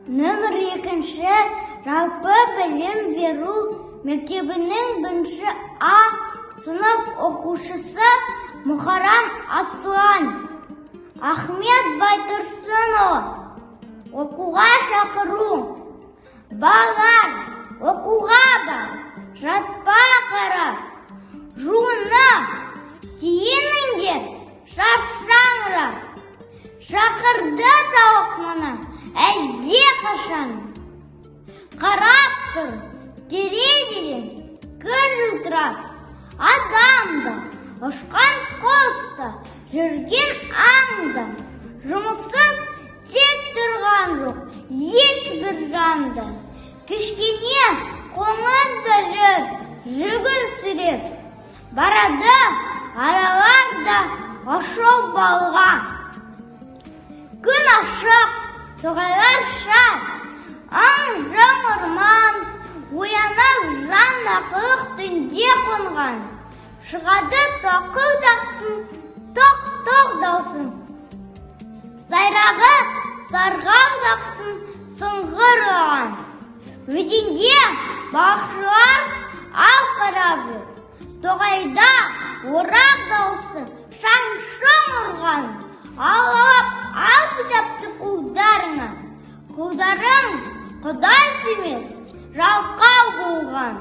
Нөмір екінші жалпы білім беру мектебінің бірінші А сынып оқушысы Мұхарам Аслан. Ахмет Байтұрсынұлы. Оқуға шақыру. Балалар, оқуға бар, жатпа қарап. Жуынып, киініңдер, шапшаңырақ. Шақырды тауық мұны әлде қашан. Қарап тұр, терезеден күн жылтырап. Адам да, ұшқан құс та, жүрген аң да. Жұмыссыз тек тұрған жоқ ешбір жанды. Кішкене қоңыз да жүр, жүгін сүйреп. Барады аралар да ұшып балға. Күн ашық, тоғайлар шат, аң-жың орман, оянып жан ақылық түнде қонған. Шығады тоқылдақтың тоқ-тоқ даусын. Сайрағы сарғалдақтың сыңғырлаған. Өзенде балықшылар ау қарап жүр. Тоғайда орақ даусы шаң-шұң ұрған. Алып ал кітапты қолдарыңа. Құлдарың Құдай сүймес, жалқау болған.